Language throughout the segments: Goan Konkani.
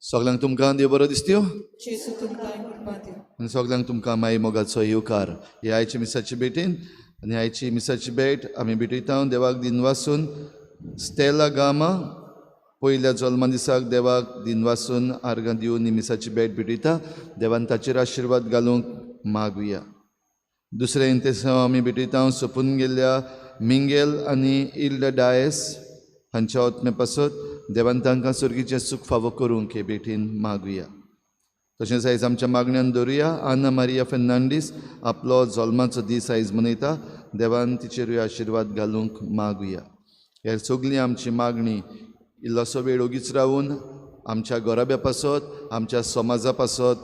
सगळ्यांक तुमकां देव बरो दिसत्यो आनी सगळ्यांक तुमकां माई मोगाचो येवकार. हे आयची मिसाची भेटीन आनी आयची मिसाची भेट आमी भेटयता देवाक दिनवासून. स्टेला गामा पयल्या जल्मा दिसाक देवाक दिनवासून आर्गां दिवन मिसाची भेट भेटयता. देवान ताचेर आशिर्वाद घालूंक मागुया. दुसरें इंतेसांव आमी भेटयता सोंपून गेल्ल्या मिंगेल आनी इल्ड डायस हांच्या आत्मे पासत देवान तांकां सुर्गीचें सूख फावो करूंक हे भेटीन मागुया. तशेंच आयज आमच्या मागण्यान दवरुया आना मारिया फेर्नांडीस आपलो जल्माचो दीस आयज मनयता. देवान तिचेरूय आशिर्वाद घालूंक मागुया. हे सगळी आमची मागणी इल्लोसो वेळ ओगीच रावून आमच्या घराब्या पासत, आमच्या समाजा पासत,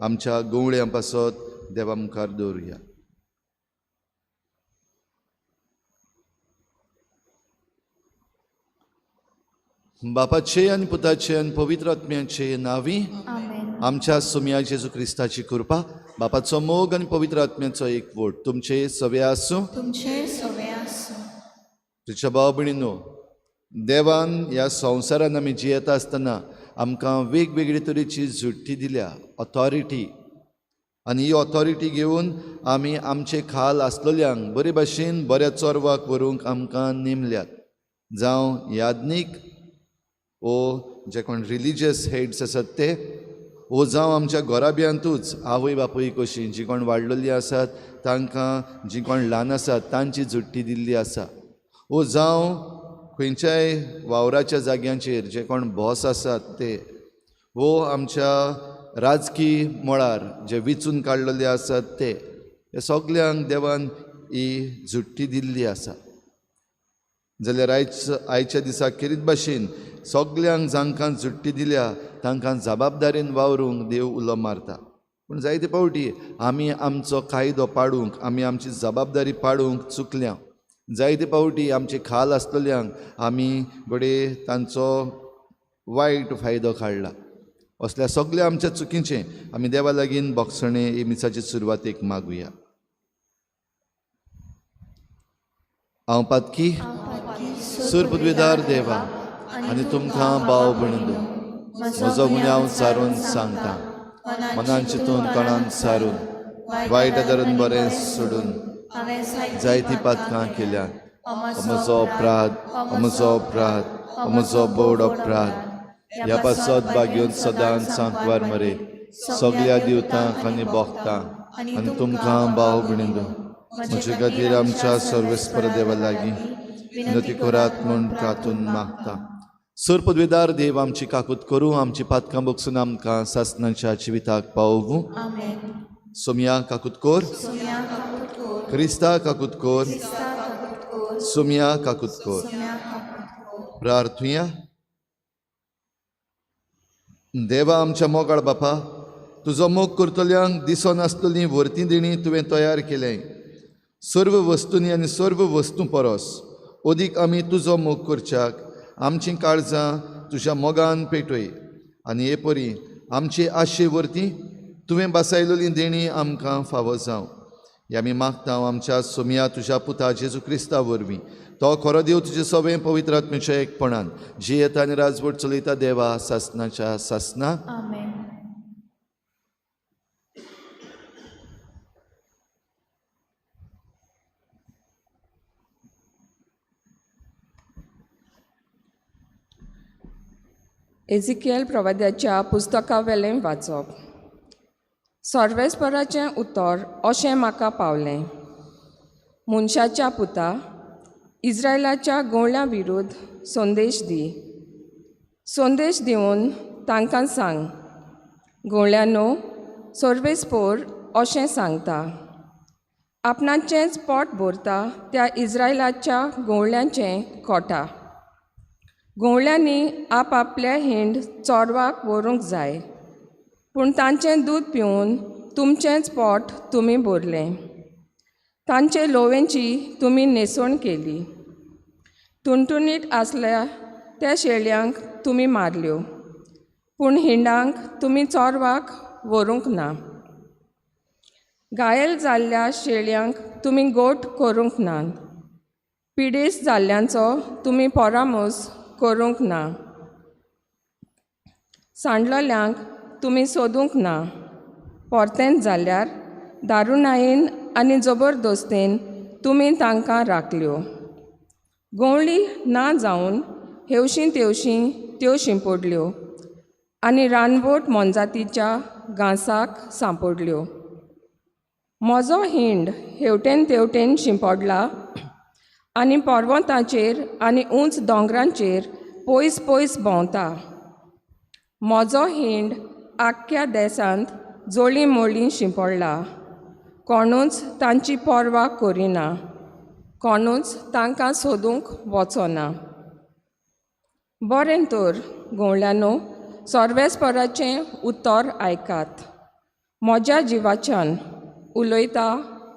आमच्या गवळ्यां पासत देवा मुखार दवरुया. बापाचे आनी पुताचे आनी पवित्र आत्म्याचे नांवी आमच्या सोम्या जेजू क्रिस्ताची कृपा, बापाचो मोग आनी पवित्र आत्म्याचो एकवट तुमचे सवे आसूं. तुमच्या भाव भयणीनो, देवान ह्या संवसारान आमी जियेता आसतना आमकां वेगवेगळे तरेची झुट्टी दिल्या, ऑथॉरिटी. आनी ही ऑथॉरिटी घेवन आमी आमचे खाल आसलेल्यांक बरे भाशेन बऱ्या चोरवाक व्हरूंक आमकां नेमल्यात. जावं याज्ञीक ओ जे कोण रिलिजियस हेड्स आसात ते, ओ जावं आमच्या घराब्यांतूच आवय बापूय कशी जी कोण वाडलेली आसात तांकां, जी कोण ल्हान आसात तांची झुट्टी दिल्ली आसा, ओ जावं खंयच्याय वावराच्या जाग्यांचेर जे कोण बॉस आसात ते, वो आमच्या राजकी मळार जे विचून काडलेले आसात ते, हे सगल्यांक देवान ही झुट्टी दिल्ली आसा. जाल्यार आयच्या दिसा खेरीत भाशेन सगल्यांक जांकां झुट्टी दिल्या तांकां जबाबदारीन वावरूंक देव उलो मारता. पूण जायते फावटी आमी आमचो कायदो पाडूंक, आमी आमची जबाबदारी पाडूंक चुकल्या. जायते फावटी आमचे खाल आसलेल्यांक आमी घडये तांचो वायट फायदो काडला. असल्या सगल्या आमच्या चुकीचें आमी देवा लागीं भोगसणें ही मिसाचे सुरवातेक मागुया. हांव पातकी सुरपुदवेदार देवा आनी तुमकां भाव भयणींनो म्हजो गुन्यांव सारून सांगता. मनान चिंतून तोंडान सारून वायट धरून बरें सोडून जायतीं पातकां केल्यात. म्हजो अपराध, म्हजो अपराध, म्हजो बोड अपराध. ह्या पासत भाग्योन सदांच सांकवार मरे सगल्या दिवतांक आनी भोगतांक आनी तुमकां भाव भयणींनो म्हजे खातीर आमच्या सर्वेस्पर देवा लागीं विनती करात म्हूण प्रार्थून मागता. सुरपदवेदार देव आमची काकूत करूं, आमची पातकां बगसून आमकां सासणाच्या जिविताक पावोवं. सोमया काकूत कोर, क्रिस्ता काकूत कोर, सोमया काकूत कोर. प्रार्थुया. देवा आमच्या मोगाळ बापा, तुजो मोग करतल्यांक दिसनासतली व्हरती दिणी तुवें तयार केलें. सर्व वस्तूंनी आनी सर्व वस्तूं परस अदीक आमी तुजो मोग करच्याक आमचीं काळजां तुज्या मोगान पेटय आनी हे परी आमचे आशे वरती तुवें बसायलेली देणी आमकां फावो जावं. हे आमी मागता आमच्या सोमया तुज्या पुता जेजू क्रिस्ता वरवीं. तो खरो देव तुजे सवें पवित्र आत्म्याच्या एकपणान जियेता आनी राजवट चलयता देवा सासनाच्या सासना. एझिकियल प्रवाद्याच्या पुस्तकावेलें वाचप. सर्वेस्पराचें उतर अशें म्हाका पावलें. मनशाच्या पुता, इस्रायलाच्या गोवळ्यां विरुद्ध संदेश दी. संदेश दिवन तांकां सांग, गोवळ्यांनो, सर्वेस्पोर अशें सांगता, आपणाचेंच पोट भरता त्या इस्रायलाच्या गोवळ्यांचें कोटा. गोवळ्यांनी आपआपले हिंड चोरवाक व्हरूंक जाय, पूण तांचें दूद पिवन तुमचेंच पोट तुमी भरलें. तांचे लोवेंची तुमी न्हेसवण केली. टुणटुणीत आसल्या त्या शेळयांक तुमी मारल्यो, पूण हिंडांक तुमी चोरवाक व्हरूंक ना. घायल जाल्ल्या शेळयांक तुमी गोट करूंक ना. पिडेस्त जाल्ल्यांचो तुमी परामोस करूंक ना. सांडलेल्यांक तुमी सोदूंक ना. परतेंच जाल्यार दारुणायेन आनी जबरदस्तेन तुमी तांकां राखल्यो. गोवळी ना जावन हेवशीं तेवशीं त्यो शिंपडल्यो आनी रानवट मोनजातीच्या घांसाक सांपडल्यो. म्हजो हिंड हेवटेन तेवटेन शिंपडला आनी पर्वतांचेर आनी उंच दोंगरांचेर पयस पयस भोंवता. म्हजो हिंड आख्ख्या देसांत जोळी मोळी शिंपडला. कोणूच तांची पर्वा करिना, कोणूच तांकां सोदूंक वचना. बरें तर गोवळ्यांनो, सर्वेस्पराचें उतर आयकात. म्हज्या जिवाच्यान उलयता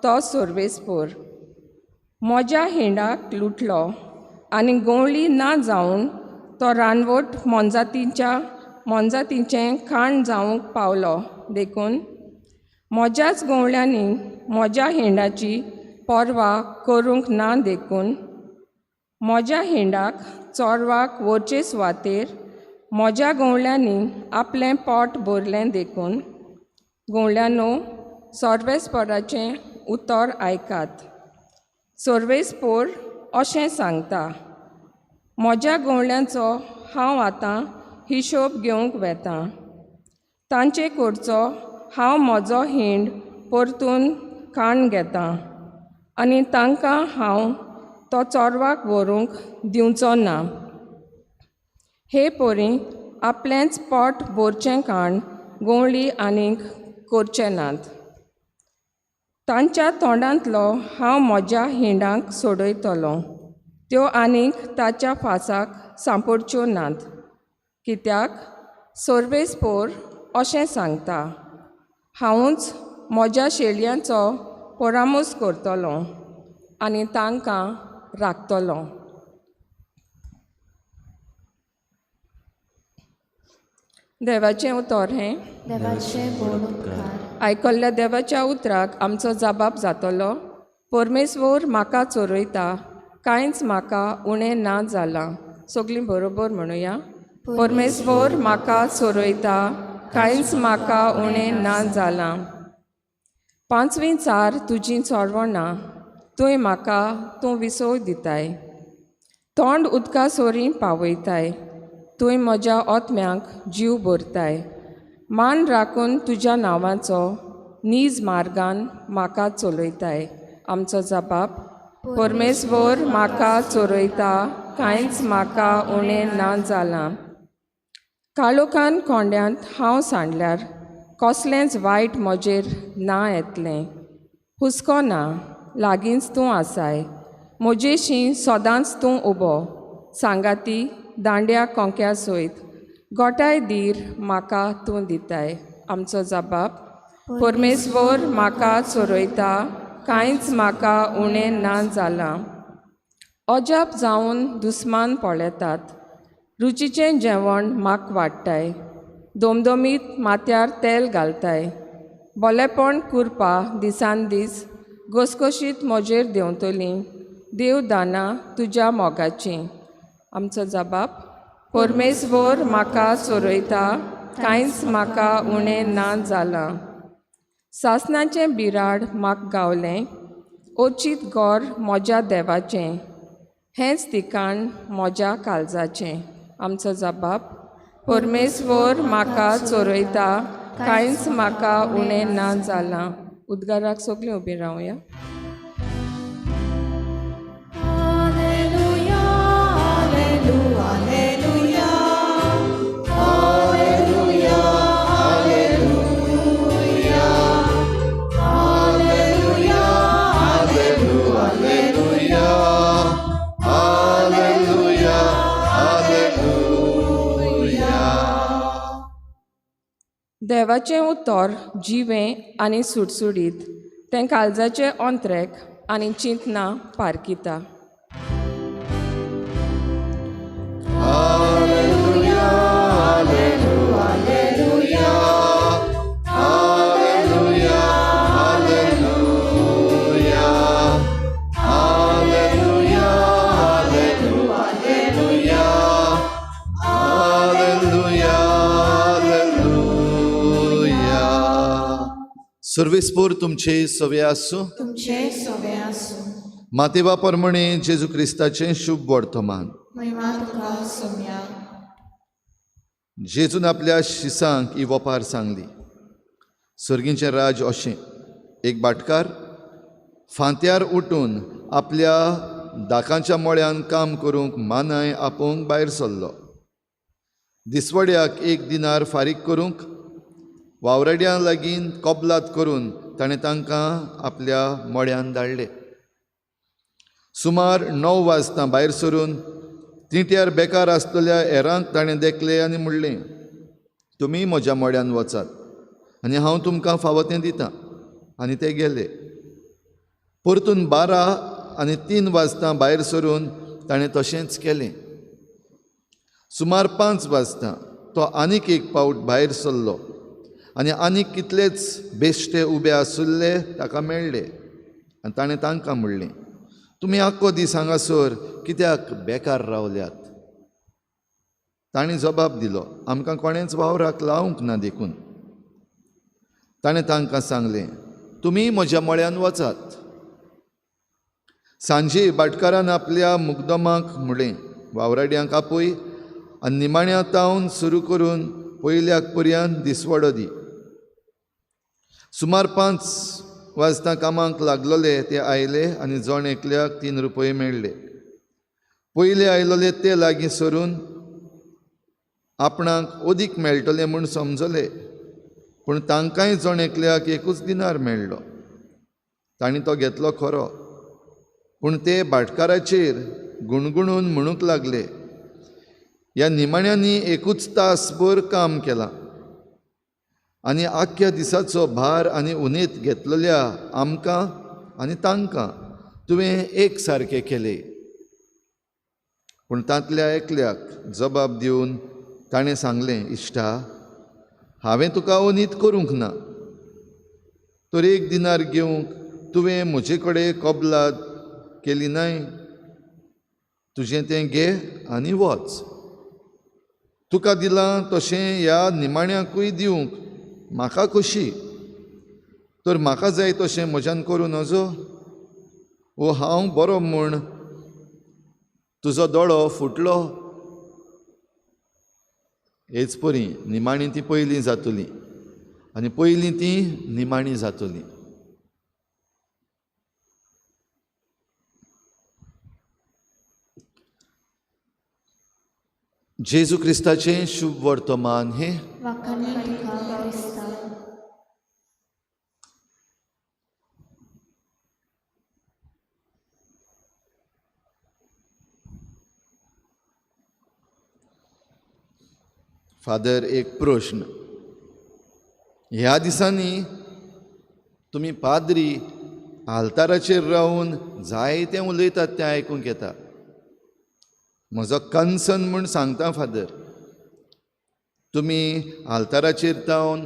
तो सर्वेस्पोर. म्हज्या हिंडाक लुटलो आनी गोवळी ना जावन तो रानवट मोनजातीच्या मोनजातीचें खाण जावंक पावलो. देखून म्हज्याच गोवळ्यांनी म्हज्या हिंडाची पर्वा करूंक ना. देखून म्हज्या हिंडाक चोरवाक वचचे सुवातेर म्हज्या गोवळ्यांनी आपलें पोट भरलें. देखून गोवळ्यांनो, सर्वेस्पोराचें उतर आयकात. सर्वेस्पोर अशें सांगता, म्हज्या गोवळ्यांचो हांव आतां हिशोब घेवंक वेतां. तांचे कडचो हांव म्हजो हिंड परतून काण घेतां आनी तांकां हांव तो चोरवाक व्हरूंक दिवचो ना. हे परी आपलेंच पोट भरचें काण गोवळी आनीक करचे नात. तांच्या तोंडांतलो हांव म्हज्या हिंडांक सोडयतलो, त्यो आनीक ताच्या फांसाक सांपडच्यो नात. कित्याक सर्वेस्पोर अशें सांगता, हांवूच म्हज्या शेळयांचो परामोस करतलो आनी तांकां राखतलो. देवाचें उतर हें. देवाचें व्हड उपकार. आयकल्ल्या देवाच्या उतराक आमचो जबाब जातलो. परमेश्वर म्हाका चोरयता, कांयच म्हाका उणें ना जालां. सगळीं बरोबर म्हणुया. परमेश्वर म्हाका चोरयता, कांयच म्हाका उणें ना जालां. पांचवीं चार तुजीं चोरवणां, तुवें म्हाका तूं विसव दिताय. तोंड उदका सोरी पावयताय, तुवें म्हज्या ओतम्यांक जीव भरताय. मान राखून तुज्या नांवाचो नीज मार्गान म्हाका चलयताय. आमचो जबाब, परमेश्वर म्हाका चोरयता, कांयच म्हाका उणें ना जालां. काळोखान कोंड्यांत हांव सांडल्यार कसलेंच वायट म्हजेर ना येतलें. हुस्को ना, लागींच तूं आसाय. म्हजेशी सदांच तूं उबो. सांगाती दांड्या कोंक्या सयत गोठाय धीर म्हाका तूं दिताय. आमचो जबाब, परमेश्वर म्हाका चोरयता, कांयच म्हाका उणें ना जालां. अजाप जावन दुस्मान पळयतात, रुचीचें जेवण म्हाका वाडटाय. दोमदोमीत माथ्यार तेल घालताय. बोलेपण कुरपा दिसान दीस घसघशीत म्हजेर देंवतलीं. देव दानां तुज्या मोगाचीं. आमचो जबाब, परमेश्वर म्हाका चोरयता, कांयच म्हाका उणें ना जालां. सासणाचें बिराड म्हाका गावलें, अचीत गोर म्हज्या देवाचें, हेंच ठिकाण म्हज्या काळजाचें. आमचो जबाब, परमेश्वर म्हाका चोरयता, कांयच म्हाका उणें ना जालां. उद्गाराक सगळीं उबीं रावया. देवाचें उतर जिवें आनी सुटसुटीत, तें काळजाचे ओंत्रेक आनी चिंतना पारखिता. सर्वेस्पोर तुमचे सवे आसूं, तुमचे सवे आसूं. मातेवा परमणे जेजू क्रिस्ताचें शुभ वर्तमान. महिमा तुका सोम्या. जेजून आपल्या शिसांक ही वपार सांगली. सर्गींचें राज अशें, एक भाटकार फांत्यार उठून आपल्या दाकांच्या मळ्यान काम करूंक मानाय आपोवंक भायर सरलो. दिसवड्याक एक दिनार फारीक करूंक वावराड्यां लागीं कबलात करून ताणें तांकां आपल्या मळ्यान धाडले. सुमार 9 वाजता भायर सरून तिंट्यार बेकार आसलेल्या हेरांक ताणें देखले आनी म्हणलें, तुमी म्हज्या मळ्यान वचात आनी हांव तुमकां फावो तें दितां. आनी ते गेले. परतून 12 आनी 3 वाजता भायर सरून ताणें तशेंच केलें. सुमार 5 वाजता तो आनीक एक पावट भायर सरलो आनी आनीक कितलेच बेश्टे उबे आसुल्ले ताका मेळ्ळे आनी ताणें तांकां म्हणलें, तुमी आख्खो दीस हांगासर कित्याक बेकार रावल्यात? तांणी जबाब दिलो, आमकां कोणेंच वावराक लावंक ना देखून. ताणें तांकां सांगलें, तुमी म्हज्या मळ्यान वचात. सांजे भाटकारान आपल्या मुकदमाक म्हणलें, वावराड्यांक आपय आनी निमाण्या तावन सुरू करून पयल्याक पर्यंत दिसवडो दी. सुमार 5 वाजता कामाक लागलोले ते आयले आनी जण एकल्याक 3 रुपये मेळ्ळे. पयले आयलोले ते लागीं सरून आपणाक अदीक मेळटले म्हूण समजले, पूण तांकांय जण एकल्याक 1 दिनार मेळ्ळो. तांणी तो घेतलो खरो, पूण ते भाटकाराचेर गुणगुणून म्हणूंक लागले, ह्या निमाण्यांनी 1 तासभर काम केलां आनी आख्ख्या दिसाचो भार आनी उनेत घेतलेल्या आमकां आनी तांकां तुवें एक सारकें केलें. पूण तांतल्या एकल्याक जबाब दिवन ताणें सांगलें, इश्टा, हांवें तुका उनीत करूंक ना, तर 1 दिनार घेवंक तुवें म्हजे कडेन कबलात केली न्हय? तुजें तें घे आनी वच. तुका दिलां तशें ह्या निमाण्याकूय दिवंक म्हाका खोशी, तर म्हाका जाय तशें म्हज्यान करूं नजो? ओ हांव बरो म्हूण तुजो दोळो फुटलो? हेच परी निमाणी ती पयलीं जातली आनी पयलीं ती निमाणी जातली. जेजू क्रिस्ताचें शुभ वर्तमान हें. फादर, एक प्रश्न. ह्या दिसांनी तुमी पाद्री आल्ताराचेर रावन जायतें उलयतात तें आयकूंक येता. म्हजो कन्सर्न म्हूण सांगता फादर, तुमी आल्ताराचेर जावन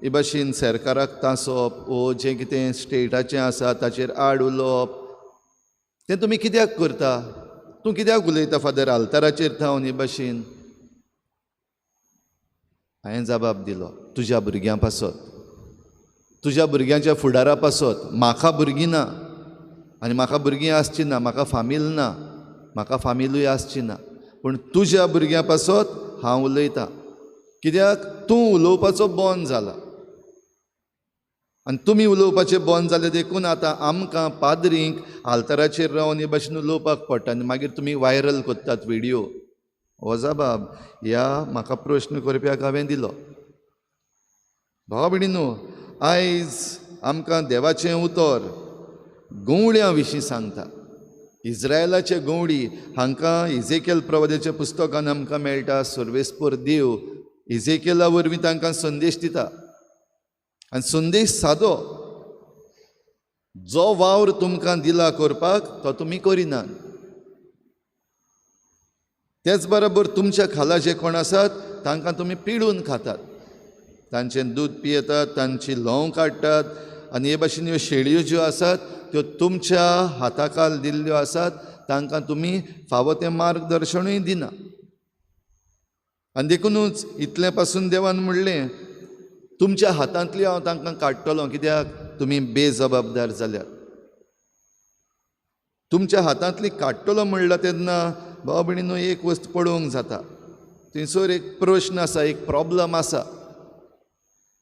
हे भाशेन सरकाराक तासप ओ जें कितें स्टेटाचें आसा ताचेर आड उलोवप तें तुमी कित्याक करता? तूं कित्याक उलयता फादर आल्ताराचेर जावन हे भाशेन? हांवें जबाब दिलो, तुज्या भुरग्यां पासत, तुज्या भुरग्यांच्या फुडारा पासत. म्हाका भुरगीं ना आनी म्हाका भुरगीं आसची ना, म्हाका फामील ना, म्हाका फामिलूय आसची ना, पूण तुज्या भुरग्यां पासत हांव उलयतां. कित्याक तूं उलोवपाचो बंद जाला आनी तुमी उलोवपाचें बंद जालें देखून आतां आमकां पाद्रींक आल्ताराचेर रावन हे भाशेन उलोवपाक पडटा आनी मागीर तुमी व्हायरल करतात व्हिडियो. हो जबाब ह्या म्हाका प्रश्न करप्याक हांवें दिलो. भावा भयणीनो, आयज आमकां देवाचें उतर गवळ्यां विशीं सांगता. इज्रायलाचे गवळी हांकां इजेकेल प्रवाद्याच्या पुस्तकान आमकां मेळटा. सर्वेस्पर देव इजेकेला वरवीं तांकां संदेश दिता. आनी संदेश सादो, जो वावर तुमकां दिला करपाक तो तुमी करिनात, तेच बरोबर तुमच्या खाला जे कोण आसात तांकां तुमी पिडून खातात, तांचें दूद पियेतात, तांची ल्होंव काडटात आनी हे भाशेन ह्यो शेळयो ज्यो आसात त्यो तुमच्या हाताखाल दिल्ल्यो आसात, तांकां तुमी फावो तें मार्गदर्शनूय दिना. आनी देखुनूच इतलें पासून देवान म्हणलें तुमच्या हातांतली हांव तांकां काडटलो, कित्याक तुमी बेजबाबदार जाल्यात. तुमच्या हातांतली काडटलो म्हणलां तेन्ना भाव भयणीनो एक वस्त पळोवंक जाता, थंयसर एक प्रश्न आसा, एक प्रॉब्लम आसा.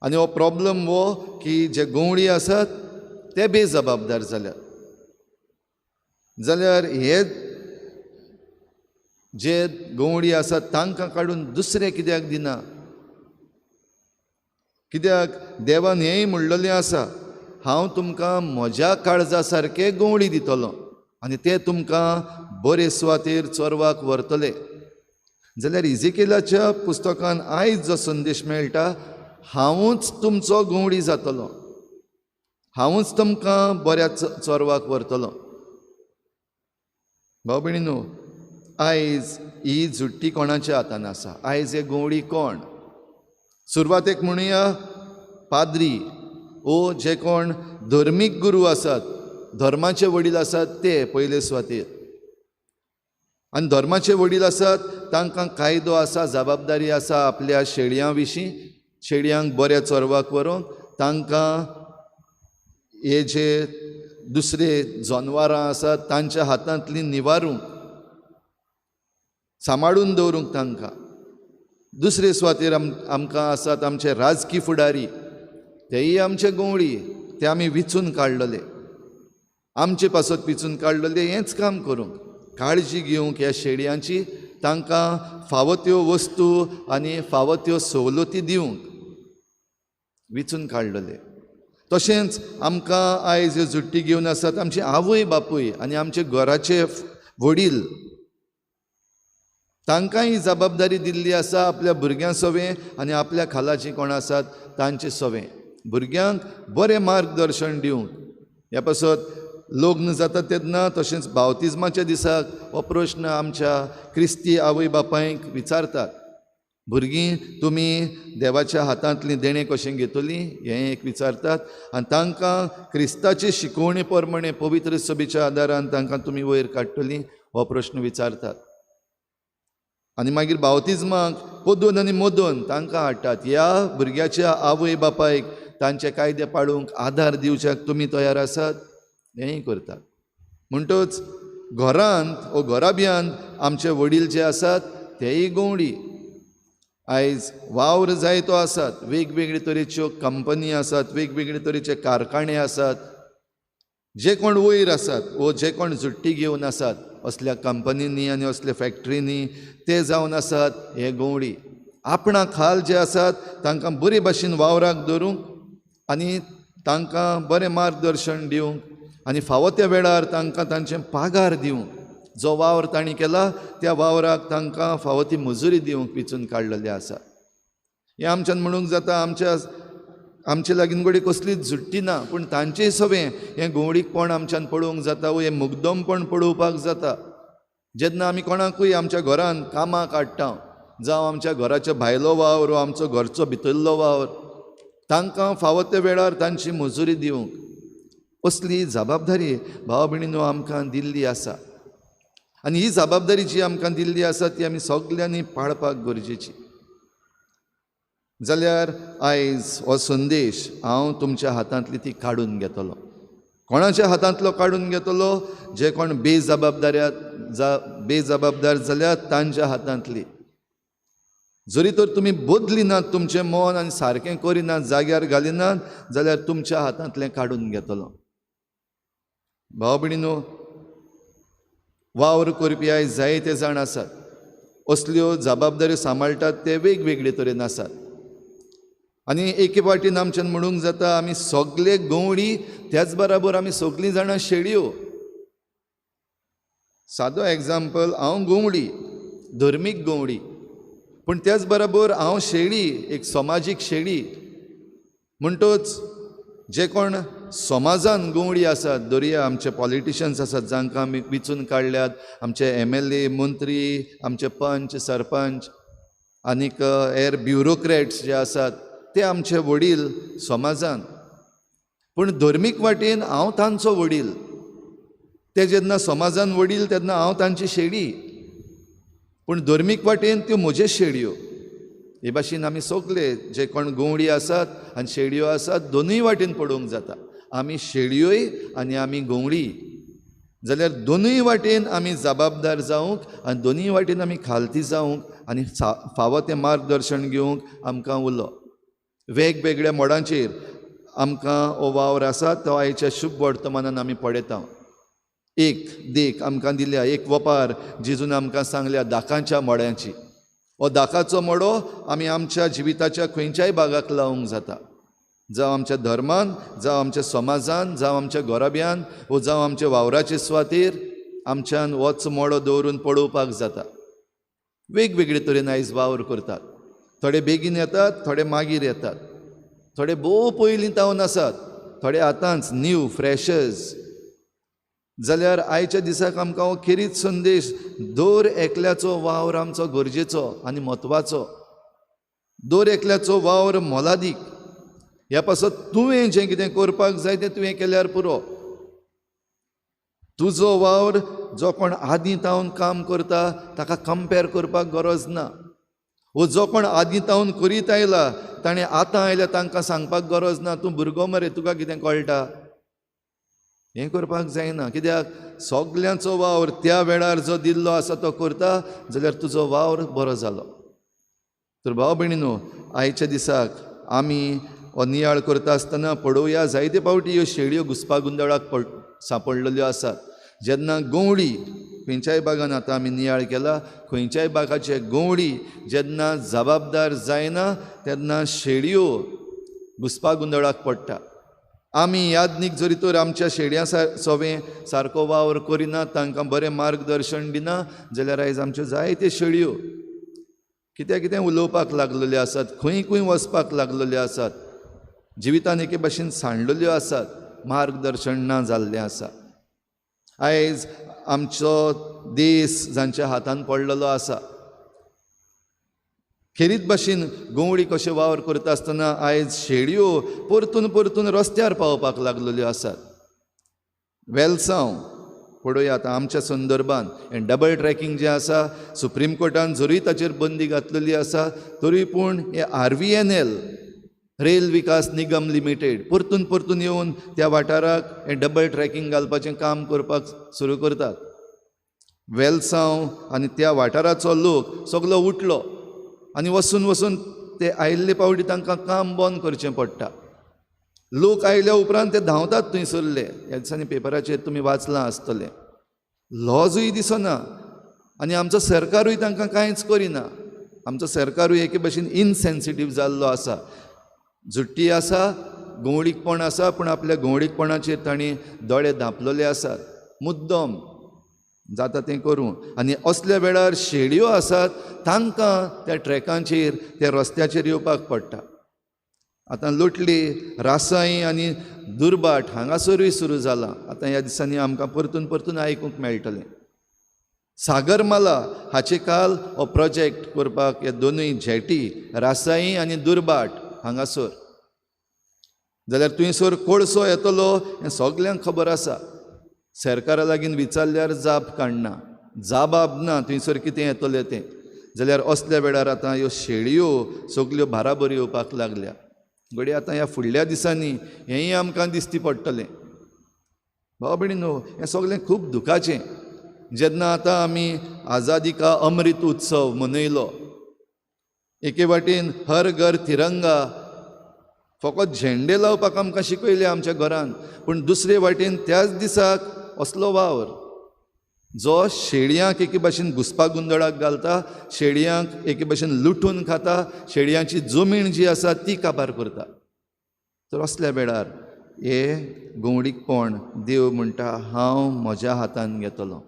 आनी हो प्रॉब्लम हो की जे गंवळी आसात ते बेजबाबदार जाल्यात, जाल्यार हे जे गंवळी आसात तांकां काडून दुसरे कित्याक दिना? कित्याक देवान हेंय म्हणलेलें आसा, हांव तुमकां म्हज्या काळजा सारके गंवळी दितलो आनी ते तुमकां बरे सुवातेर चोरवाक व्हरतले. जाल्यार इजेकेलाच्या पुस्तकान आयज जो संदेश मेळटा, हांवूच तुमचो गंवळी जातलो, हांवूच तुमकां बऱ्या चोरवाक व्हरतलो. भाव भयणीनो, आयज ही झुट्टी कोणाच्या हातान आसा? आयज हे गंवळी कोण? सुरवातेक म्हणुया पाद्री ओ जे कोण धर्मीक गुरू आसात, धर्माचे वडील आसात ते पयले सुवातेर. आनी धर्माचे वडील आसात तांकां कायदो आसा, जबाबदारी आसा आपल्या शेळयां विशीं, शेळयांक बऱ्या चोरवाक व्हरूंक, तांकां हे जे दुसरे जनवरां आसात तांच्या हातांतली निवारूंक, सांबाळून दवरूंक तांकां. दुसरे सुवातेर आमकां आसात आमचे राजकी फुडारी, तेय आमचे गंवळी, ते आमी विचून काडलेले, आमचे पासत विचून काडलेले हेंच काम करूंक, काळजी घेवंक ह्या शेळयांची, तांकां फावो त्यो वस्तू आनी फावो त्यो सवलती दिवंक विचून काडलेले. तशेंच आमकां आयज ह्यो झुट्टी घेवन आसात आमचे आवय बापूय आनी आमचे घराचे वडील, तांकां ही जबाबदारी दिल्ली आसा आपल्या भुरग्यां सवें आनी आपल्या खाला जीं कोण आसात तांचे सवें भुरग्यांक बरें मार्गदर्शन दिवंक. ह्या पासत लग्न जाता तेन्ना तशेंच बावतिज्माच्या दिसाक हो प्रश्न आमच्या क्रिस्ती आवय बापायक विचारतात, भुरगीं तुमी देवाच्या हातांतलीं देणें कशें घेतलीं हें एक विचारतात आनी तांकां क्रिस्ताचे शिकवणे प्रमाणे पवित्र सभेच्या आदारान तांकां तुमी वयर काडटलीं हो प्रश्न विचारतात. आनी मागीर बावतिज्माक पदून आनी मदून तांकां हाडटात, ह्या भुरग्याच्या आवय बापायक तांचे कायदे पाळूंक आदार दिवच्याक तुमी तयार आसात हेंय करतात. म्हणटच घरांत वो घराब्यांत आमचे वडील जे आसात तेय गंवडी. आयज वावर जायतो आसात, वेगवेगळे तरेच्यो कंपनी आसात, वेगवेगळे तरेचे कारखाने आसात, जे कोण वयर आसात वो जे कोण झुट्टी घेवन आसात असल्या कंपनींनी आनी असल्या फॅक्टरींनी ते जावन आसात हे गंवडी. आपणा खाल जे आसात तांकां बरे भाशेन वावराक धरूंक आनी तांकां बरें मार्गदर्शन दिवंक आनी फावो त्या वेळार तांकां तांचें पागार दिवंक, जो वावर तांणी केला त्या वावराक तांकां फावो ती मजुरी दिवंक विचून काडलेले आसा. हें आमच्यान म्हणूंक जाता, आमचे लागीं घडये कसलीच झुट्टी ना, पूण तांचेय सवें हें गंवडीकपण आमच्यान पळोवंक जाता वो हें मुग्दमपण पळोवपाक जाता. जेन्ना आमी कोणाकूय आमच्या घरान कामाक हाडटा, जावं आमच्या घराच्या भायलो वावर वो आमचो घरचो भितरलो वावर, तांकां फावो त्या वेळार तांची मजुरी दिवंक असली जबाबदारी भाव भयणीनो आमकां दिल्ली आसा. आनी ही जबाबदारी जी आमकां दिल्ली आसा ती आमी सगल्यांनी पाळपाक गरजेची. जाल्यार आयज हो संदेश हांव तुमच्या हातांतली ती काडून घेतलो. कोणाच्या हातांतलो काडून घेतलो? जे कोण बेजबाबदार जाल्यात तांच्या हातांतली. जरी तर तुमी बदली नात तुमचें मन आनी सारकें करिनात, जाग्यार घालिनात, जाल्यार तुमच्या हातांतलें काडून घेतलो. भाव भयणीनो, वावर करपी आयज जायते जाण आसात, असल्यो जबाबदाऱ्यो सांबाळटात ते वेगवेगळे तरेन आसात. आनी एके फावटीन आमच्यान म्हणूंक जाता आमी सगले गंवडी, त्याच बराबर आमी सगलीं जाणां शेळयो. सादो एग्जाम्पल, हांव गंवडी, धर्मीक गंवडी. पूण त्याच बरोबर हांव शेळी, एक समाजीक शेळी. म्हणटच जे कोण समाजान गवळी आसात, दरया आमचे पॉलिटिशन्स आसात जांकां आमी विचून काडल्यात, आमचे MLA, मंत्री, आमचे पंच, सरपंच आनीक हेर ब्युरोक्रेट्स जे आसात ते आमचे वडील समाजान. पूण धर्मीक वाटेन हांव तांचो वडील. ते जेन्ना समाजान वडील तेन्ना हांव तांची शेळी, पूण धर्मीक वाटेन त्यो म्हज्यो शेळयो. हे भाशेन आमी सगले जे कोण गवळी आसात आनी शेळयो आसात दोनूय वाटेन पडोवंक जाता. आमी शेळयोय आनी आमी गवळी, जाल्यार दोनूय वाटेन आमी जबाबदार जावंक आनी दोनूय वाटेन आमी खालती जावंक आनी फावो तें मार्गदर्शन घेवंक आमकां उलो. वेगवेगळ्या मोडांचेर आमकां हो वावर आसा तो आयच्या शुभ वर्तमानान आमी पळयता. एक देख आमकां दिल्या, एक वपार जेजून आमकां सांगल्या दाकांच्या मोड्यांची. हो दाकाचो मोडो आमी आमच्या जिविताच्या खंयच्याय भागाक लावंक जाता, जावं आमच्या धर्मान, जावं आमच्या समाजान, जावं आमच्या घराब्यान, वो जावं आमच्या वावराचे सुवातेर आमच्यान होच मोडो दवरून पळोवपाक जाता. वेगवेगळे तरेन आयज वावर करतात. थोडे बेगीन येतात, थोडे मागीर येतात, थोडे भोव पयलीं तावन आसात, थोडे आतांच न्यू फ्रेशर्स. जाल्यार आयच्या दिसाक आमकां हो खेरीत संदेश, दर एकल्याचो वावर आमचो गरजेचो आनी म्हत्वाचो, दर एकल्याचो वावर मोलादीक. ह्या पासत तुवें जें कितें करपाक जाय तें तुवें केल्यार पुरो. तुजो वावर जो कोण आदीं तावन काम करता ताका कंपेर करपाक गरज ना, वो जो कोण आदीं तावन करीत आयला ताणें आतां आयल्या तांकां सांगपाक गरज ना, तूं भुरगो मरे तुका कितें कळटा. हें करपाक जायना, कित्याक सगल्यांचो वावर त्या वेळार जो दिल्लो आसा तो करता जाल्यार तुजो वावर बरो जालो. तर भाव भयणीनो, आयच्या दिसाक आमी हो नियाळ करता आसतना पळोवया जायते फावटी ह्यो शेळयो घुसपा गोंदळाक सांपडलेल्यो आसात. जेन्ना गवळी खंयच्याय भागान आतां आमी नियाळ केला, खंयच्याय भागाचे गवळी जेन्ना जबाबदार जायना तेन्ना शेळयो घुसपा गोंदळाक पडटा. आमी यादनीक जरी तर आमच्या शेळयां सोवें सारको वावर करिना, तांकां बरें मार्गदर्शन दिना जाल्यार आयज आमच्यो जायत्यो शेळयो कित्या कितें उलोवपाक लागलेल्यो आसात, खंय खंय वचपाक लागलेल्यो आसात, जिवितान एके भाशेन सांडलेल्यो आसात, मार्गदर्शन ना जाल्लें आसा. आयज आमचो देश जांच्या हातान पडलेलो आसा, खेरीत भाशेन गवळी कशें वावर करता आसतना आयज शेळयो परतून परतून रस्त्यार पावपाक लागलेल्यो आसात. वेलसांव पळोवया आतां आमच्या संदर्भान हें डबल ट्रॅकिंग जें आसा, सुप्रीम कोर्टान जरूय ताचेर बंदी घातलेली आसा तरी पूण हें RVNL rail Vikas Nigam limited परतून परतून येवन त्या वाठाराक हें डबल ट्रॅकिंग घालपाचें काम करपाक सुरू करतात. वेलसांव आनी त्या वाठाराचो लोक सगलो उठलो आनी वचून वचून ते आयिल्ले पावटी तांकां काम बंद करचें पडटा. लोक आयल्या उपरांत ते धांवतात थंयसरले. ह्या दिसांनी पेपराचेर तुमी वाचलां आसतलें. लॉजूय दिसना आनी आमचो सरकारूय तांकां कांयच करिना. आमचो सरकारूय एके भाशेन इनसेन्सिटीव जाल्लो आसा. झुट्टी आसा, गवळीकपण आसा, पूण आपल्या गवळीकपणाचेर तांणी दोळे धांपलेले आसात. मुद्दम जाता तें करूं. आनी असल्या वेळार शेळयो आसात तांकां त्या ट्रॅकांचेर त्या रस्त्याचेर येवपाक पडटा. आतां लोटली, रासाई आनी दुर्बाट हांगासरूय सुरू जालां. आतां ह्या दिसांनी आमकां परतून परतून आयकूंक मेळटलें. सागरमाला हाचे काल हो प्रोजेक्ट करपाक हे दोनूय झेटी रासाई आनी दुर्बाट हांगासर जाल्यार थंयसर कोळसो येतलो हें सगल्यांक खबर आसा. सरकारा लागीं विचारल्यार जाप काडना, जाबाब ना थंयसर कितें येतलें तें. जाल्यार असल्या वेळार आतां ह्यो शेळयो सगल्यो बाराबर येवपाक लागल्या. घडये आतां ह्या फुडल्या दिसांनी हेंय आमकां दिसती पडटलें. भाव भयणीनो, हें सगळें खूब दुखाचें. जेन्ना आतां आमी आजादी का अमृत उत्सव मनयलो, एके वाटेन हर घर तिरंगा फकत झेंडे लावपाक आमकां शिकयले आमच्या घरान, पूण दुसरे वाटेन त्याच दिसाक असलो वावर जो शेळयांक एके भाशेन घुसपा गोंदळाक घालता, शेळयांक एके भाशेन लुटून खाता, शेळयांची जमीन जी आसा ती काबार करता. तर असल्या वेळार हे गवळीकपण देव म्हणटा हांव म्हज्या हातान घेतलो,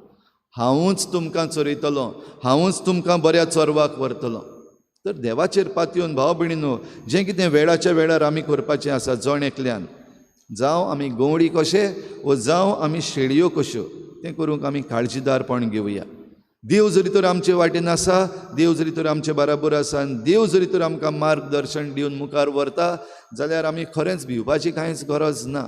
हांवूच तुमकां चरयतलो, हांवूच तुमकां बऱ्या चरवाक व्हरतलो. तर देवाचेर पातयेवन भाव भयणीनो, जें कितें वेळाच्या वेळार आमी करपाचें आसा, जण एकल्यान, जावं आमी गंवडी कशे वो जावं आमी शेळयो कश्यो, तें करूंक आमी काळजीदारपण घेवया. देव जरी तर आमचे वाटेन आसा, देव जरी तर आमचे बराबर आसा आनी देव जरी तर आमकां मार्गदर्शन दिवन मुखार व्हरता जाल्यार आमी खरेंच भिवपाची कांयच गरज ना.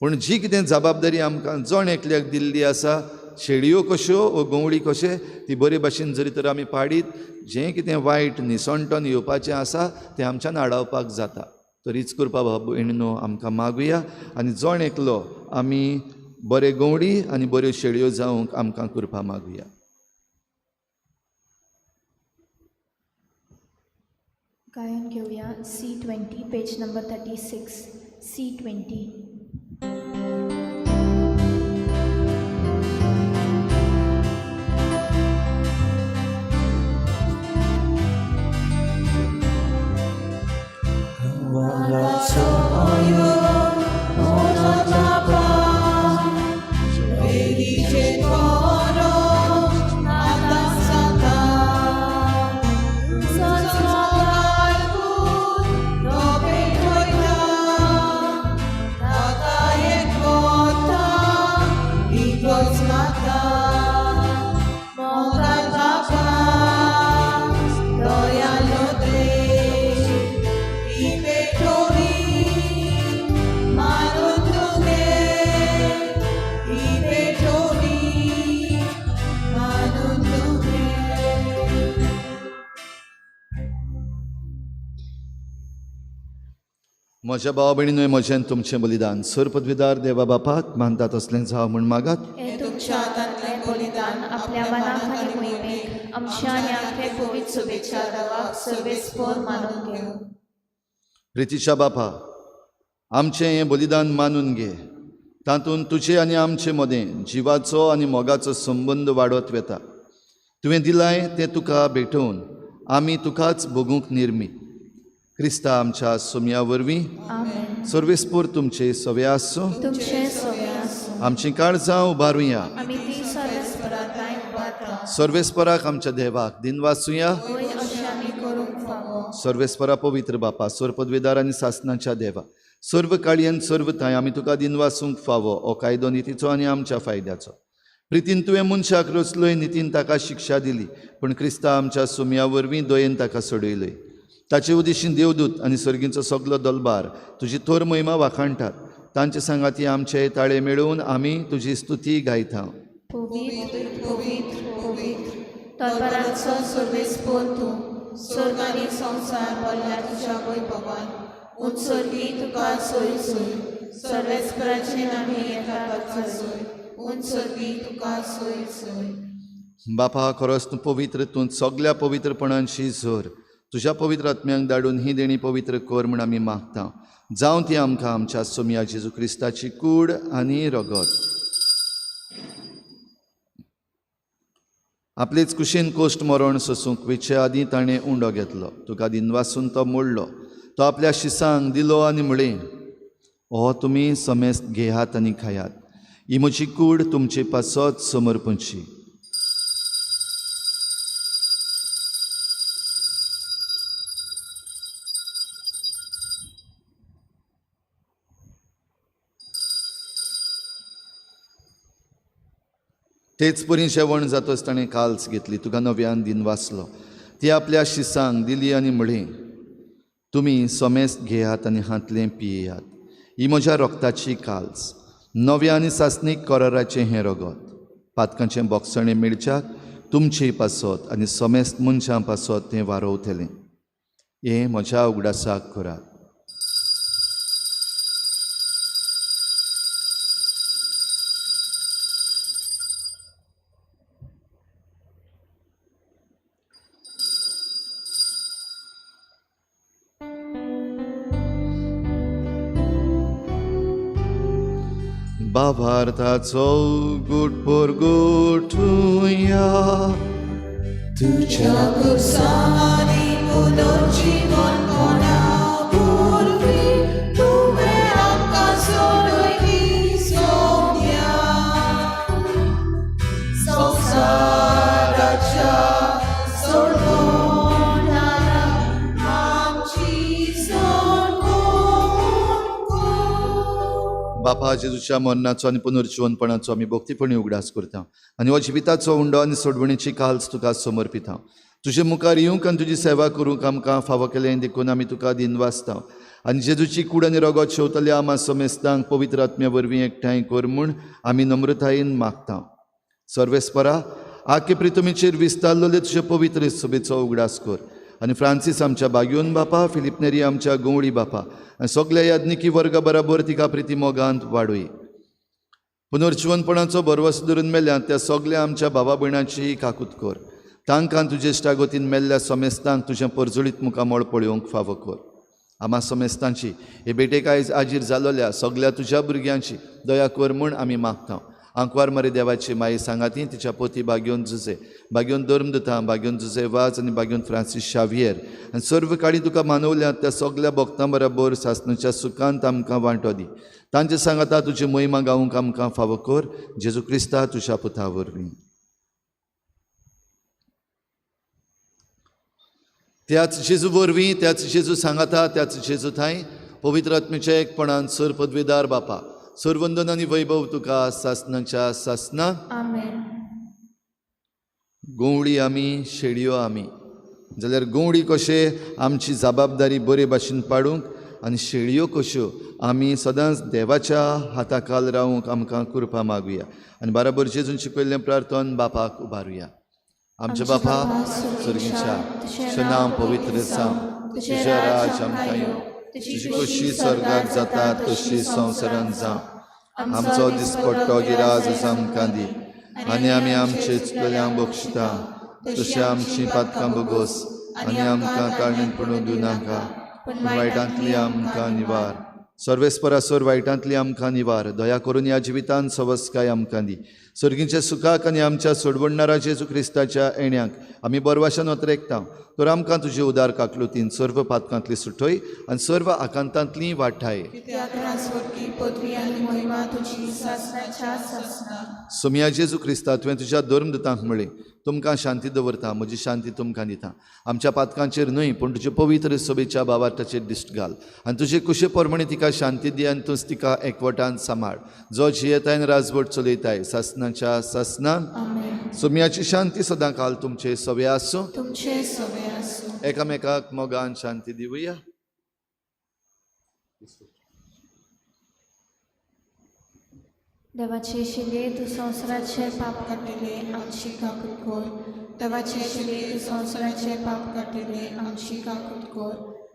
पूण जी कितें जबाबदारी आमकां जण एकल्याक दिल्ली आसा, शेळयो कश्यो वो गंवडी कशे, ती बरे भाशेन जरी तर आमी पाडीत, जें कितें वायट निसणटन येवपाचें आसा तें आमच्यान आडावपाक जाता. तर हीच कृपा भाव भयणीनो आमकां मागुया आनी जण एकलो आमी बरे गंवडी आनी बऱ्यो शेळयो जावंक आमकां कृपा मागुया. गायन घेवया C20 page number 36 C20. म्हज्या भाव भयणीनूय म्हजें तुमचें बलिदान सर पदवीदार देवा बापाक मानता तसलें जावं म्हूण मागात. हें तुमच्या हातांतलें बलिदान आपल्या मनाक आनी मोहिमेक आमच्या आनी आमचे पवित्र शुभेच्छा देवाक सर्वेस्पर मानून घेवं. प्रितीच्या बापा, आमचें हें बलिदान मानून घे, तातूंत तुजे आनी आमचे मदें जिवाचो आनी मोगाचो संबंद वाडत वेता. तुवें दिलाय तें तुका भेटोवन आमी तुकाच भोगूंक निर्मीत. क्रिस्ता आमच्या सोमया वरवीं सर्वेस्पोर तुमचे सवे आसूं. आमचीं काळजां उबारुया. सर्वेस्पराक आमच्या देवाक दिनवासुया. सर्वेस्परा पवित्र बापा, सर्व पदवेदार आनी सासनाच्या देवा, सर्व काळयेन सर्व थांय आमी तुका दिनवासूंक फावो हो कायदो नितीचो आनी आमच्या फायद्याचो. प्रितीन तुवें मनशाक रचलोय, नितीन ताका शिक्षा दिली, पूण क्रिस्ता आमच्या सोमया वरवीं दयेन ताका सोडयलोय. ताचे उदेशीन देवदूत आनी सर्गींचो सगलो दलबार तुजी थोर महिमा वाखाणटात. तांचे सांगाती आमचे ताळे मेळोवन आमी तुजी स्तुती गायता. पवित्र पवित्र पवित्र दरबाराचो सर्वेस्पर तूं, स्वर्ग आनी संवसार भरल्या तुज्या वैभवान. उंच सर्गी तुका सोय सोय, सर्वेस्पराचे नामे येता तुका सोय, उंच सर्गी तुका सोय सोय. बापा, खरोच तूं पवित्र, तूं सगल्या पवित्रपणांशी जोर. तुज्या पवित्र आत्म्यांक धाडून ही देणी पवित्र कर म्हूण आमी मागता. जावं ती आमकां आमच्या सोमया जेजू क्रिस्ताची कूड आनी रगत. आपलेच कुशीन कोश्ट मरण सोसूंक वेचे आदीं ताणें उंडो घेतलो, तुका दिनवासून तो मोडलो, तो आपल्या शिसांक दिलो आनी म्हळें, हो तुमी समेस्त घेयात आनी खायात, ही म्हजी कूड तुमचे पासत समर्पणची. तेच परी जेवण जातच ताणें काल्स घेतली, तुका नव्यान दिनवासलो, ती आपल्या शिसांक दिली आनी म्हळें, तुमी समेस्त घेयात आनी हांतलें पियेयात, ही म्हज्या रक्ताची काल्स, नव्या आनी सासणीक कराराचें हें रगत, पातकांचें बोगसणें मेळच्याक तुमचे पासत आनी समेस्त मनशां पासत तें वारोवतलें. हें म्हज्या उगडासाक करात. भावार्थाचो गुट परगटुया. तुज्या खुर्सांनी पुनर्जीवन कोणा वरवीं तुवें आमकां सोडयली सोम्या. संवसाराच्या सोडवणाच्या बापा जेजूच्या मरणाचो आनी पुनर्जिवनपणाचो आमी भक्तीपणी उगडास करता आनी हो जिविताचो उंडो आनी सोडवणीची काल्स तुका समर्पिता. तुजे मुखार येवंक आनी तुजी सेवा करूंक आमकां फावो केलें देखून आमी तुका दिनवासता आनी जेजूची कूड आनी रगत शेवतल्या आमा समेस्तांक पवित्र आत्म्या वरवीं एकठांय कर म्हूण आमी नम्रतायेन मागता. सर्वेस्परा आखे प्रितमीचेर विस्तारलेले तुजे पवित्र सभेचो उगडास कर आनी फ्रांसीस आमच्या बागयोन बापा, फिलिप नेरी आमच्या गवळी बापा आनी सगल्या याज्ञिकी वर्गा बराबर तिका प्रिती मोगांत वाडय. पुनर्जिवनपणाचो भरवंसो धरून मेल्या त्या सगल्या आमच्या भावा भयणाची काकूत कर. तांकां तुजे इश्टागतीन मेल्ल्या समेस्तांक तुजें परजळीत मुखामळ पळोवंक फावो कर. आमा समेस्तांची हे भेटेक आयज आजीर जालोल्या सगल्या तुज्या भुरग्यांची दया कर म्हूण आमी मागता. आंकवार मरे देवाची माई सांगाती तिच्या पोती बागयोन जुजे, बागयोन धर्मदुता, बागयोन जुजे वाज आनी बागयोन फ्रांसीस शावियर आनी सर्व काळी तुका मानवल्या त्या सगल्या भक्तां बराबर सासणाच्या सुखांत आमकां वांटो दी. तांचे सांगाता तुजी महिमा गावंक आमकां फावो कर. जेजू क्रिस्ता तुज्या पुता वरवीं. त्याच जेजू वरवीं, त्याच जेजू सांगाता, त्याच जेजू थांय पवित्र आत्म्याच्या एकपणान सर पदवीदार बापा सर्वंदन आनी वैभव तुका सासनाच्या सासना. आमेन. गवळी आमी, शेडयो आमी, जाल्यार गवळी कशे आमची जबाबदारी बरे भाशेन पाडूंक आनी शेळयो कश्यो आमी सदांच देवाच्या हाताखाल रावूंक आमकां कृपा मागुया आनी बराबर जेजून शिकयल्लें प्रार्थन बापाक उबारुया. आमच्या बापा सर्गीच्या, तुजें नांव पवित्र जावं, तुजें राज आमकां येवं, तुजी खोशी स्वर्गाक जाता तशी संवसारांत जावं. आमचो दिसपट्टो गिराज आमकां दी आनी आमी आमचे चुकल्यांक बक्षता तशें आमची पातकां बोगोस आनी आमकां ताळणेन पडूं दिवं नाका, पूण वायटांतली आमकां निवार. सर्वेस्परासर वायटांतली आमकां निवार. दया करून ह्या जिवितांत सवस्काय आमकां दी. सर्गीच्या सुखाक आनी आमच्या सोडवणणारा जेजू क्रिस्ताच्या येण्याक आमी बरवाशान अत्रेकता. तर आमकां तुजे उदार काकलुतीन सर्व पातकांतली सुटय आनी सर्व आकांतांतली वाठाय. सोमया जेजू क्रिस्ता, तुवें तुज्या धर्मदुतांक म्हळें, तुमकां शांती दवरता, म्हजी शांती तुमकां दिता. आमच्या पातकांचेर न्हय पूण तुजे पवित्र सभेच्या भावार्थाचेर दिश्ट घाल आनी तुजे कुशे प्रमाणे तिका शांती दी आनी तूंच तिका एकवटान सांबाळ, जो जियेताय आनी राजवट चलयताय सासनाच्या सासना. सोमयाची शांती सदां काल तुमचे सवे आसूं. तुमचे सवे आसूं. एकामेकाक मोगान शांती दिवया. देवाचे शिले तूं संवसाराचे पाप काडटले आमची काकूत कर. देवाचे शिले तूं संवसाराचे पाप काडटले आमची काकूत कर.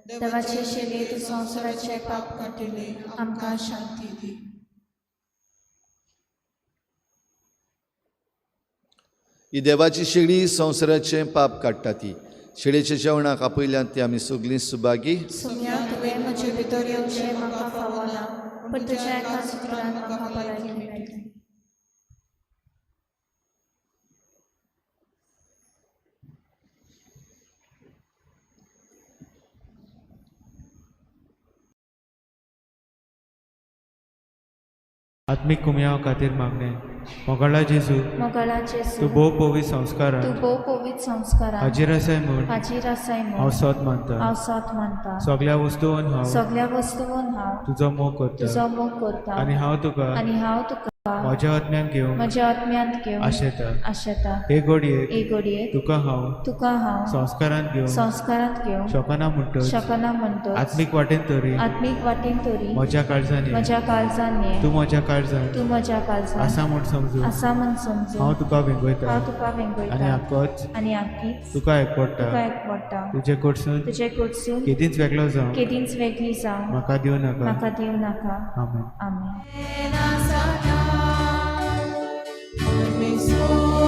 देवाचे शिले तूं संवसाराचे पाप काडटले आमकां शांती दी. ही देवाची शेळी संवसाराचें पाप काडटा. ती शेळेच्या जेवणाक आपयल्यात ती आमी सगळीं सुभागी. सोम्या, तुवें म्हजे भितर येवचें म्हाका फावना, पूण तुज्या एका सुत्रान म्हाका भलायकी मेळटली. आत्मीक कुमयाव खातीर मागणें. मोगाळा जेजू, मोगाळा जेजू, तूं भोव पवित्र संस्कारान, तूं भोव पवित्र संस्कारान हाजीर आसाय म्हूण, हाजीर आसाय म्हूण हांव सोद मानता, हांव सोद मानता. सगल्या वस्तून हांव, सगल्या वस्तून हांव तुजो मोग करता, तुजो मोग करता आनी हांव तुका, आनी हांव तुका म्हज्या आत्म्यान घेवंक, म्हज्या आत्म्यांत घेवंक आशेता. आशेता. हे घडयेक, हे घडयेक तुका हांव, तुका हांव संस्कारांत घेवंक, संस्कारांत घेवंक शकना म्हणटच, शकना म्हणटच, आत्मीक वाटेन तरी, आत्मीक वाटेन तरी म्हज्या काळजान, म्हज्या काळजान ये, तूं म्हज्या काळजान, तूं म्हज्या काळजान आसा म्हूण समजून, आसा म्हूण समजून हांव तुका वेंगयता, हांव तुका वेंगयता आनी आकच, आनी आकीच तुका एकवडटा, तुका एकवडटा. तुजे कडसून, तुजे कडसून केदींच वेगळो जावं, केदींच वेगळी जावं म्हाका दिवं नाका, म्हाका दिवं नाका. आमेन. आमेन. Oh,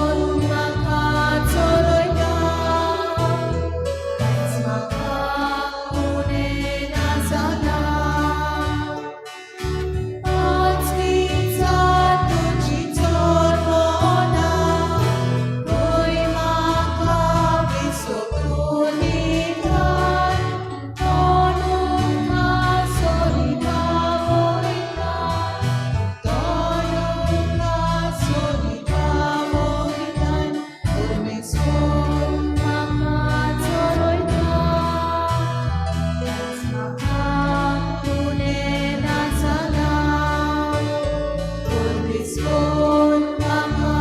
परमेश्वर म्हाका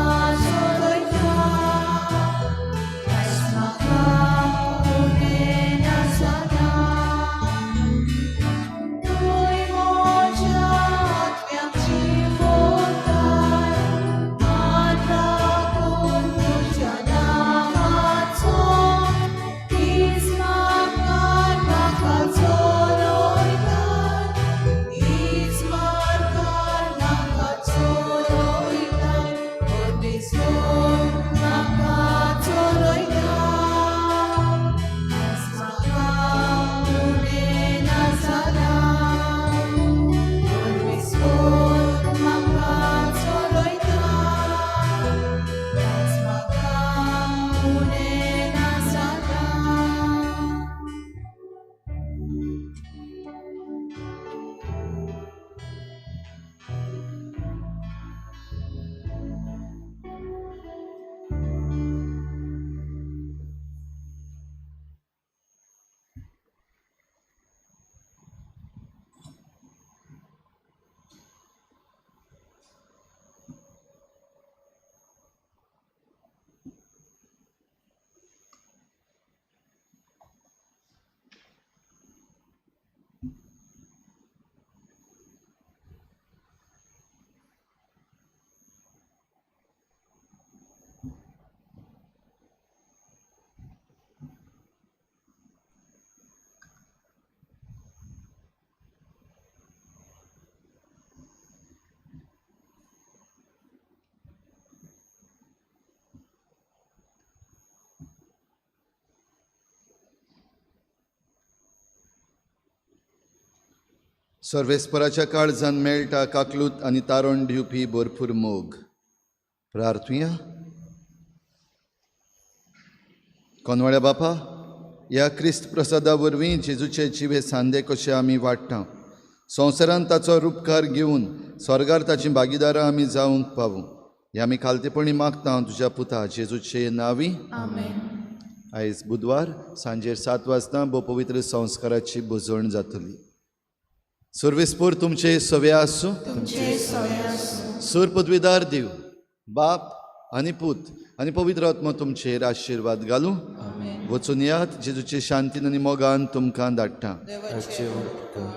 चलयता, कांयच म्हाका उणें नासना. तूंय म्हज्या आत्म्याक जिवोताय, मान राखून तुज्या नांवाचो. तीच मार्गार म्हाका चलयताय, तीच मार्गार म्हाका चलयताय. परमेश्वर म्हाका चलयता, कांयच म्हाका उणें नासना. परमेश्वर म्हाका चलयता, कांयच म्हाका उणें नासना. सर्वेस्पराच्या काळजान मेळटा काकलूत आनी तारण दिवपी भरपूर मोग. प्रार्थुया. कोनवाड्या बापा, ह्या क्रिस्त प्रसादा वरवीं जेजूचे जिवे सांदे कशे आमी वाडटा, संवसारांत ताचो रुपकार घेवन स्वर्गार ताचीं भागीदारां आमी जावंक पावूं, हें आमी खालतेपणी मागता तुज्या पुता जेजूचे नांवी. आमेन. आयज बुधवार सांजेर 7 वाजता भोव पवित्र संस्काराची भोजवण जातली. सर्वेस्पोर तुमचे सवे आसूं. तुमचे सवे आसूं. सूर पदवीदार दिव बाप आनी पूत आनी पवित्र आत्मो तुमचेर आशिर्वाद घालूं. वचून यात, जेजूचे शांतीन आनी मोगान तुमकां धाडटा. देवाचे उपकार.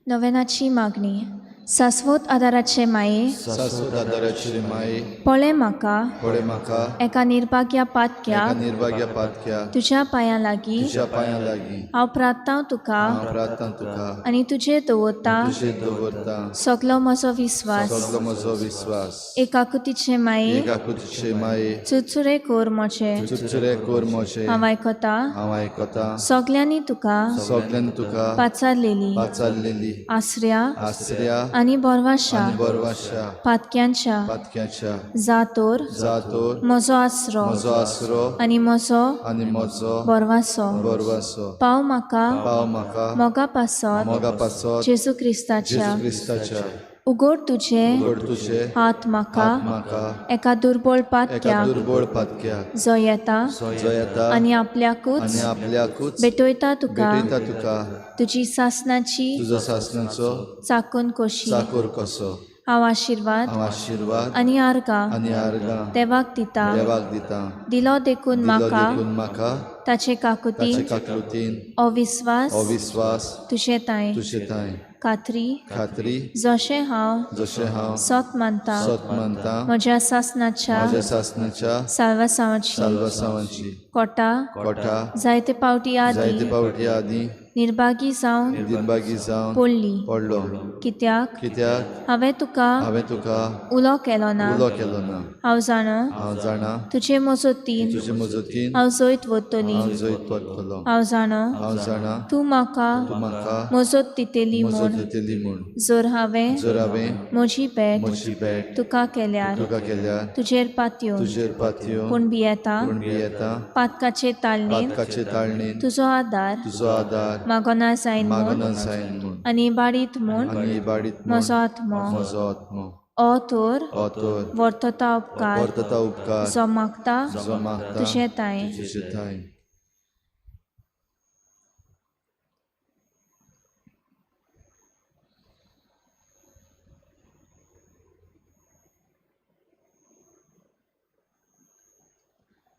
नवेनाची मागणी. सास्वत आदाराचे माये, सासवत आदाराचे माये, पळय म्हाका, पळय म्हाका, एका निर्भाग्या पातक्या, एका निर्भाग्या पातक्या, तुज्या पांयां लागीं, तुज्या पांयां लागीं हांव प्रार्थना तुका, हांव प्रार्थना तुका, आनी तुजेर दवरता तुजेर दवरता सगलो म्हजो विस्वास. सगलो म्हजो विस्वास. एकाकुतीचे माये, एकाकुतीचे माये, चुरचुरे कोर म्हजे, चुरचुरे कोर म्हजे, हांव आयकता हांव आयकता सगल्यांनी तुका सगल्यांनी तुका पाचारलेली पाचारलेली आसऱ्या आसऱ्या आनी बोरवाशा आनी बोरवाशा पातक्यांच्या पातक्याच्या जातोर जातोर म्हजो आसरो म्हजो आसरो आनी म्हजो आनी म्हजो बोरवासो. बोरवासो. पाव म्हाका पाव म्हाका मोगा पासत मोगा पासत जेजू क्रिस्ताच्या. जेजू क्रिस्ताच्या. उगड तुजे उगड तुजे हात म्हाका, हात म्हाका, एका दुर्बळ एका पातक्याक, दुर्बळ पातक्याक, जो येता जो येता आनी आपल्याकूच आनी आपल्याकूच भेटयता तुका, भेटयता तुका, तुजी सासनाची तुजो सासनाचो चाकून कशी. चाकोर कसो. हांव आशिर्वाद हांव आशिर्वाद आनी आर्गां आनी आर्गां देवाक दिता, देवाक दिता, दिलो देखून दिलो म्हाका देखून म्हाका ताचे ताचे काकुतीन काकुतीन अविस्वास अविस्वास तुजे तांय तुजे तांय खात्री खात्री जशें हांव जशें हांव सत मानता सत मानता म्हज्या सासनाच्या म्हज्या सासनाच्या साल्वासांवाची साल्वासांवाची कोटा कोटा जायते पावटी जायते आदी पावटी आदी निर्भागी जावन निर्भागी जावन पडली. पडलो. कित्याक कित्याक हांवें तुका हांवें तुका उलो केलो ना. उलो केलो ना. हांव जाणा हांव जाणा तुजे मजतीन तुजे मजतीन हांव जैत वतली. हांव जैत वतलो. हांव जाणा हांव जाणा तूं म्हाका तूं म्हाका मजत दितली मजत म्हूण. दितली म्हूण. जर हांवें जर हांवें म्हजी भेट म्हजी भेट तुका केल्यार तुका केल्यार तुजेर पातयो तुजेर पातयो पूण भियेता पूण भियेता पातकाचे ताळणेन पातकाचे ताळणेन तुजो आदार तुजो आदार मागना जायन म्हूण मागना जायन म्हूण आनी बाडीत म्हूण आनी इबाडीत म्हूण म्हजो आत्मो म्हजो आत्मो ओ तर हो तर वर्तता उपकार वर्तता उपकार जो मागता जो मागता तुजे तांय. तुजे तांय.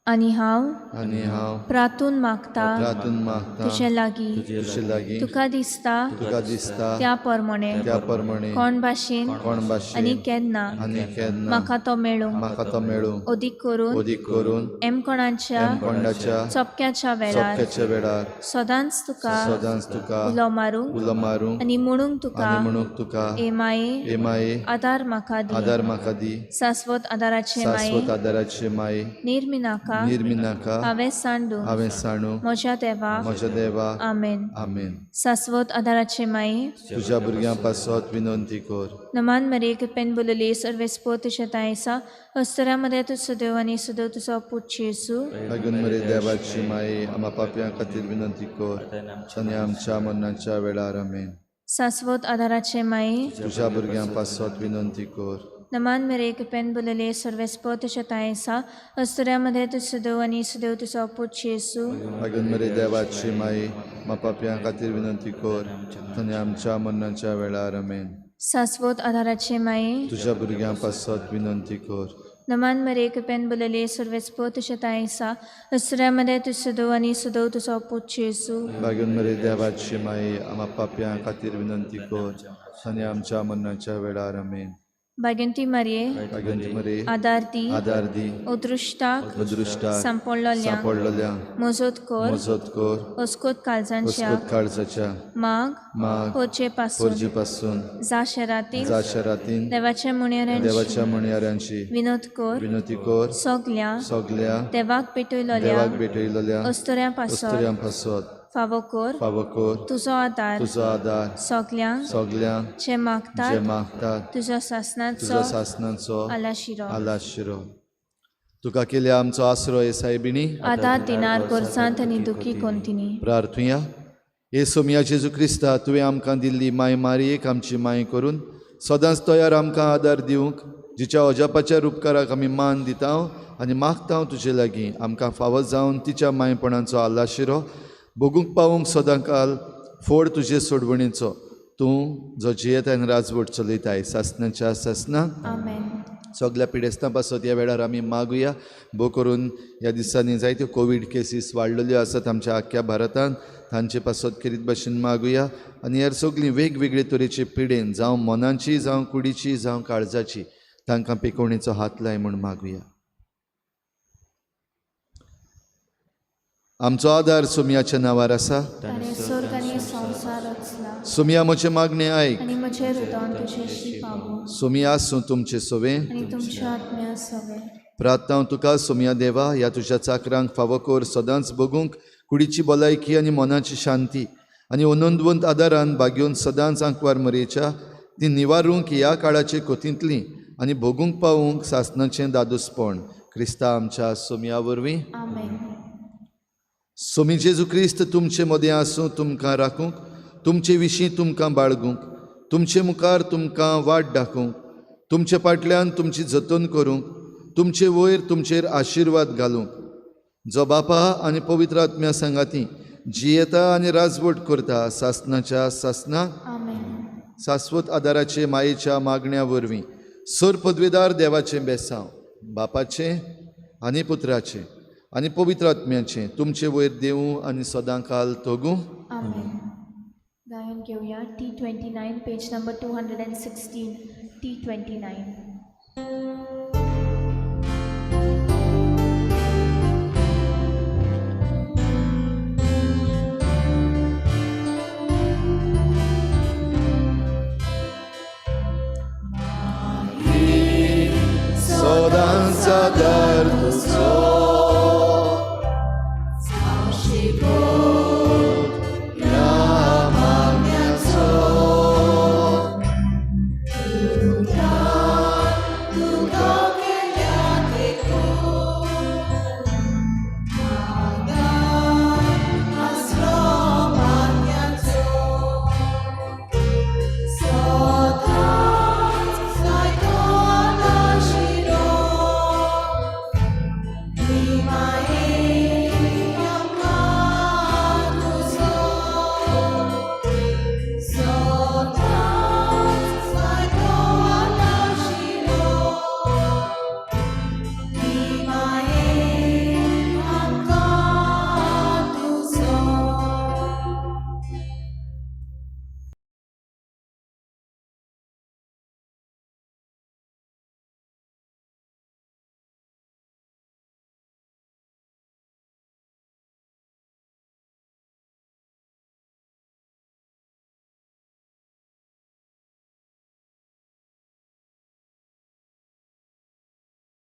आनी हांव आनी हांव प्रातून मागता प्रातून मागता तुजे लागीं तुजे लागीं तुका दिसता तुका दिसता त्या प्रमाणे त्या प्रमाणे कोण भाशेन कोण आनी भाशेन केन्ना आनी केन्ना म्हाका तो मेळूंक म्हाका तो मेळूंक अदीक करून अदीक करून एमकोणाच्या कोंडाच्या चोपक्याच्या वेळार चोपक्याच्या वेळार सदांच तुका सदांच तुका उलो मारूंक उलो मारूंक आनी म्हणूंक तुका आनी म्हणूंक तुका ए माये ए माये आदार म्हाका दी आदार म्हाका दी शाश्वत आदाराचे माये शाश्वत आदाराचे माये निर्मिनाका निर्मिनाका हांवें सांडू हांवें सांडू म्हज्या देवा म्हज्या देवा आमेन. आमेन. शाश्वत आदाराचे माये तुज्या भुरग्यां पासत विनंती कर. नमान मरिये कृपेन बोलली सर्वेस्पो तुज्या तायसा अस्तरा मध्ये तूं सदैव आनी सदैव तुजो पूत जेजू. मागीर मरे देवाची माये आमा पापयां खातीर विनंती कर आनी आमच्या मरणाच्या वेळार. आमेन. शाश्वत आदाराचे माये तुज्या भुरग्यां पासत विनंती कर. नमान मरिये कृपेन बोलली सर्वेस्पो तुज्या तायसा अस्तरा मध्ये तूं सदैव आनी सदैव तुजो पूत जेजू. मागीर मरे देवाची माये आमा पापयां खातीर विनंती कर आनी आमच्या मरणाच्या वेळार. आमेन. शाश्वत आदाराचे माये तुज्या भुरग्यां पासत विनंती कर. नमान मरिये कृपेन बोलली सर्वेस्पो तुज्या तायसा अस्तरा मध्ये तूं सदैव आनी सदैव तुजो पूत जेजू. मागीर मरे देवाची माये आमा पापयां खातीर विनंती कर आनी आमच्या मरणाच्या वेळार. आमेन. भाग्यंती मरिये भाग्यवंती मरिये आदार दी आदार दी अदृश्टाक अदृश्टाक सांपडलोल्यांक सांपडलोल्यांक मजत कर मजत कर अस्कोत काळजांच्या अस्कोत काळजाच्या माग माग पोरचे पासून पोरचे पासून जा शरातीन जा शरातीन देवाच्या म्हणयाऱ्यांची देवाच्या म्हणयाऱ्यांची विनोद कर विनोती कर सगल्या सगल्या देवाक पेटयलोल्या देवाक भेटयलोल्या अस्तुऱ्यां पासत अस्तुऱ्यां पासत फावो कर फावो कर तुजो आदार तुजो आदार सगल्यांक सगल्यांक जे मागतात जे मागतात तुजो सासनाचो तुजो सासनाचो आलाशिरो आलाशिरो. तुका केल्या आमचो आसरो हे सायबिणी आदार दिनार गरजांत आनी दुखी कोंतिनी. प्रार्थुया. हे सोमया जेजू क्रिस्ता, तुवें आमकां दिल्ली माय मारयेक आमची माय करून सदांच तयार आमकां आदार दिवंक, जिच्या अजापाच्या रुपकाराक आमी मान दिता आनी मागता तुजे लागीं आमकां फावो जावन तिच्या मायपणाचो आलाशिरो भोगूंक पावूंक सदांकाल फोड तुजे सोडवणीचो. तूं जो जियेता आनी राजवट चलयताय सासनाच्या सासना. आमेन. सगल्या पिडेस्तां पासत ह्या वेळार आमी मागुया. भोव करून ह्या दिसांनी जायत्यो कोवीड केसीस वाडलेल्यो आसात आमच्या आख्ख्या भारतांत, तांचे पासत खेरीत भाशेन मागुया. आनी ह्या सगळीं वेगवेगळे तरेचे पिडेन, जावं मनाची जावं कुडीची जावं काळजाची, तांकां पिकोवणेचो हात लाय म्हूण मागुया. आमचो आदार सोमयाच्या नांवार आसा. ताणें स्वर्ग आनी संवसार रचला सोमया म्हजें मागणें आयक आनी म्हजें हृदय तुजेशी पावो. सोमया आसूं तुमचें सोवें आनी तुमच्या आत्म्या सवें. प्रार्थना तुका सोमया देवा, ह्या तुज्या चाकरांक फावो कर सदांच भोगूंक कुडीची भलायकी आनी मनाची शांती आनी अनंतवंत आदारान बागेवन सदांच आंकवार मरेच्या ती निवारूंक ह्या काळाचे कोतींतली आनी भोगूंक पावूंक सासनाचें दादोसपण क्रिस्ता आमच्या सोमया वरवीं. आमेन. सोमी जेजू क्रिस्त तुमचे मदें आसूं, तुमकां राखूंक, तुमचे विशीं तुमकां बाळगूंक, तुमचे मुखार तुमकां वाट दाखोवंक, तुमचे फाटल्यान तुमची जतन करूंक, तुमचे वयर तुमचेर आशिर्वाद घालूंक, जो बापा आनी पवित्र आत्म्या सांगाती जियेता आनी राजवट करता सासनाच्या सासना. आमेन. शाश्वत आदाराचे मायेच्या मागण्या वरवीं सर पदवेदार देवाचें बेसांव बापाचें आनी पुत्राचें आनी पवित्र आत्म्याचें तुमचे वयर देवूं आनी सदांकाल तगूं. आमेन. गायन घेवया T29 page number 216 T29. सदांच आदार तुजो